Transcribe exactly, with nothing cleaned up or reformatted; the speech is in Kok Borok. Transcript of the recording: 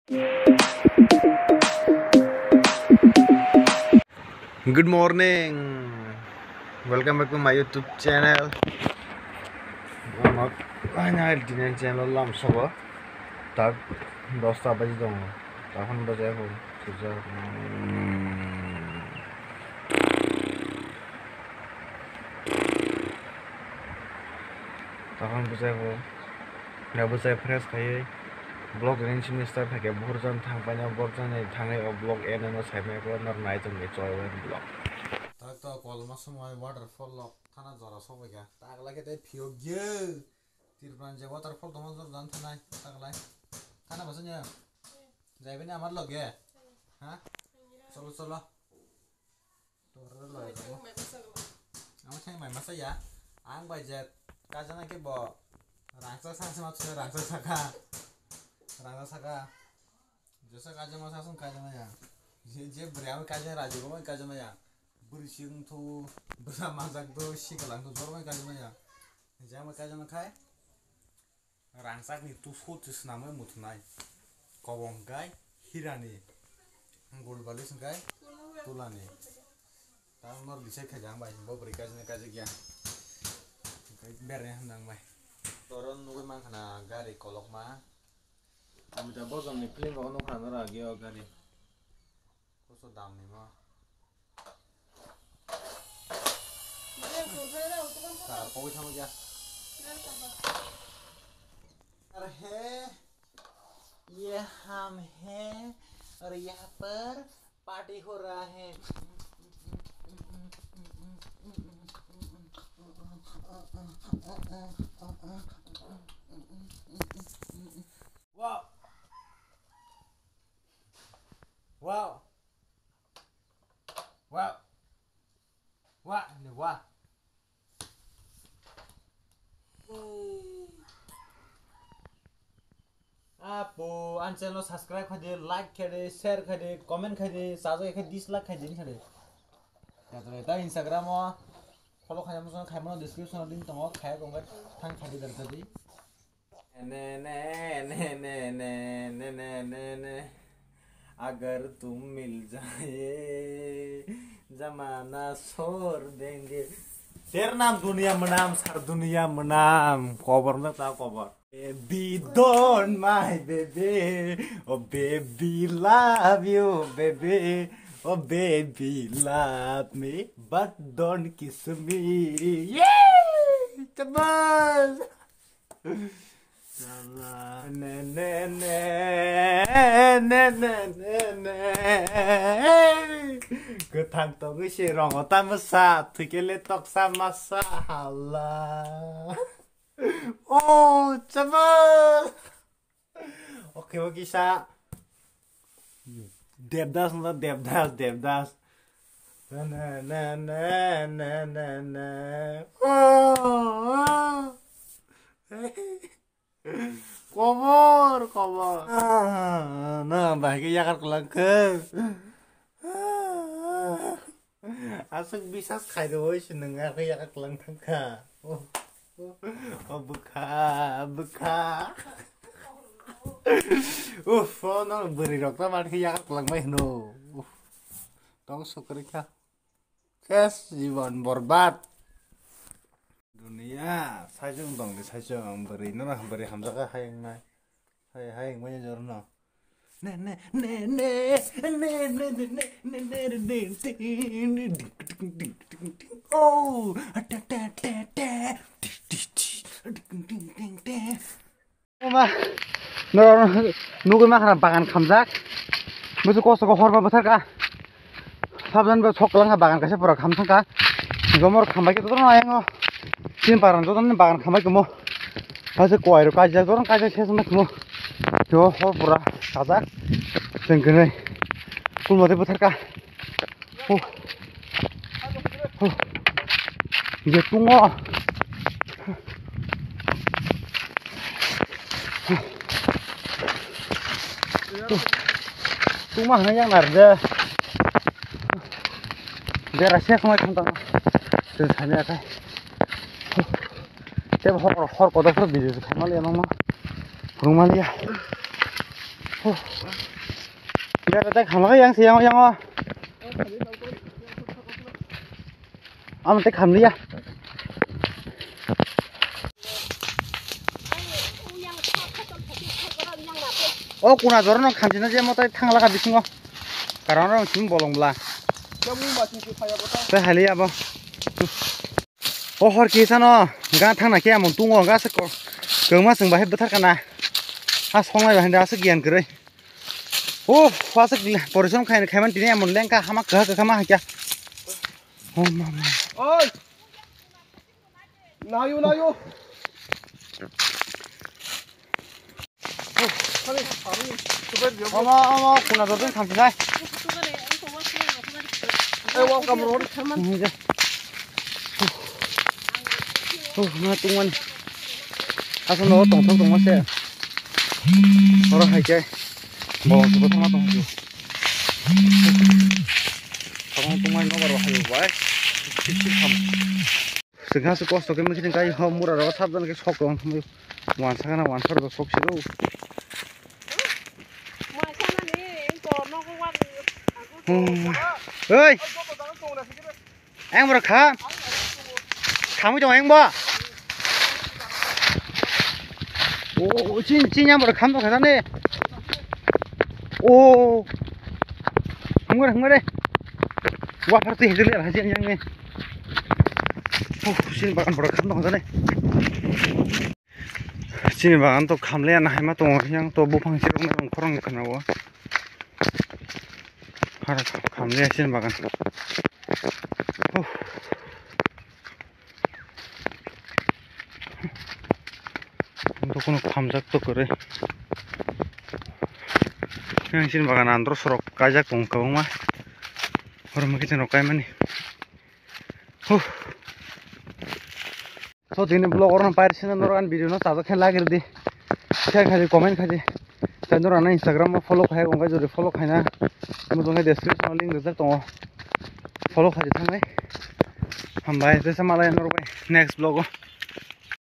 Good morning. Welcome back to my YouTube channel. Ang final channel lam sabo. Tak dosta baji dong. Tahan baji aku. Sejak. Tahan baji aku. Na bwchai fresh khaiwi vlog ring simi start khaikhe buhur jan thang paina borok jani thangwi o vlog eno no saimaya khe nor nai tongdi choi wen vlog. Tak to kolma somoi waterfall lok thana jora sobaikha tak lage tei phiyok ye Tripura je waterfall tongma jor jan thanai tak lai thana basa nya jaibe ni amar loge ha cholo cholo. Torre lo ya. Ang thai mai masa ya. Ang bai je kajana ke bo rangsa sa sama thule rangsa saka. Rangsa saka. Jesa kajama sa sung kajana ya. Je je bri ang kajana raji ko kajana ya. Bri sing thu bra majak do si kalang thu jor mai kajana ya. Jama kajana khai. Rangchakni tusu se swnamwi muthunai. Kobong hwnkhe hirani, gul balis hwnkhe tulani. Tamo nor bisai khaijak ang bai, bo bwrwi kaijak kaijak ya. Hwnkhe berani hamjak ang bai. Toro nugwi mankha na gari kolokma. Amitabh Bachchan ni film o nukha na nora agi o gari. Koso dam ni ma. Kar kogwi thangwi ya. Kar hai, ye hum hai, aur yahan par party ho raha hai. Wow. Wow. Wow. Wah, ini wah. Apo, ani channel no subscribe khaidi, like khaidi, share khaidi, comment khaidi, sajak khe dislike khaidi, khaidi. Khaidi ta Instagram o follow khaina muchung khaimano description o link tongo, khaya kongkha thang khaidi dar jadi. Ne, ne, ne. Agar tum mil jaye, zamana chhod denge. Tere naam duniya mein naam, sar duniya mein naam. Kobor na ta kobor. Baby, don't my baby. Oh, baby, love you, baby. Oh, baby, love me, but don't kiss me. Yay! Shabas! Ne, ne, ne, ne, ne, ne, ne. Kwthang tongwi se rongo tamsa, thwikhe le toksa masa hala. Oh, chabas. Okay, okay, sa. Devdas, no, Devdas, Devdas. Ne, ne, ne, ne, ne, ne. Oh, oh. Kobor, kobor. Ah, na, bahai khe yakar kwlangkhe. Aswk bisas khairoi se nwng, akhe yakar kwlang thangkha. O bwkha, bwkha. Uff, o nang bwrwi rok ta mani khe yakar kwlangbai hwno. Uff, tong sukrikha. Ses jibon borbad. Duniya, saichung tongdi saichung, bwrwi no bwrwi hamjakha hai wngnai. Hai, hai wngmani jorno. Ne, ne, ne, ne. Oh, ta, ta, ta, ta. Oma, no, nugwi ma khana bagan khamjak. Busu kosto ko horma bwthar ka. Sabjan bo sok lang bagan kaisa pura kham thang ka. Jomor khambai ke to no ayango. Tin paran to bagan khambai kumo. Hase koi ro kaja joran kaja ses ma kumo. Jo hor pura sajak. Jeng kene. Kulmate bwthar ka. Huh. Huh. Ye tungo. Tungma hwnwi yang narwk de. Bera se khwnai thang tang. Chwng sani akai. Tei hor hor kotor kotor video se khaimaliya nangma. Phwrwngmaliya. Bera tei khamlaga yang se yang yang o. Amo tei khamliya. O kuna jora no khamchina je mo tei thanglaga bisingo. Karon rong simi bolong bla. Tei haliya bo. O hor kisa no ga thangna khe amon tungo ga se ko. Kwma chwng bahai bwthar kana. Ha songlai bahai da se giyan kwrwi. O, wasik porisom khaina khaiman tini emon lengka hama kaha kaha ma hakya. Oh, mama. Oi. Nayu, nayu. Ama, ama, kuna dodon khamsinai. Eh, welcome, Rohit. Oh, ma tungmani. Asal no tongthok tongma se. Oro hai khe. Bo se bo thangma tong. Tong tongmani no baro hai bai. Sik sik kham. Sik ha sik kosto khe mukhi kai ho mura ro sabdan khe sok tong. Wan sakana wan sar do sok siro. Hmm. Oi. Ang borok kha. Khamwi tongo ang bo. O, chin, chin yang borok kham tongkha ne. O. Hangmare, hangmare. Wa phar twi hejeli ar hajin yang ne. O, chin bagan borok kham tongkha ne. Chini bagan to khamle na haima tongo yang to buphang sirok na rong khorang khana o. Har khamle chini bagan. Oh. Ang to kono khamjak to kore. Yang chini bagan andro sorok kaijak tong kwbangma. Hor mukhe chini rok kaimani. Huh. So, tini vlog oro no pair sina norok ani video no chajak khe like rwdi. Share khaidi, comment khaidi. Tei norok ano Instagram o follow khai, wngkha jodi follow khaina. Omo tongkha description o link rijak tongo. Follow khaidi thangwi. Hambai, tei sa malai norok bai next vlog o.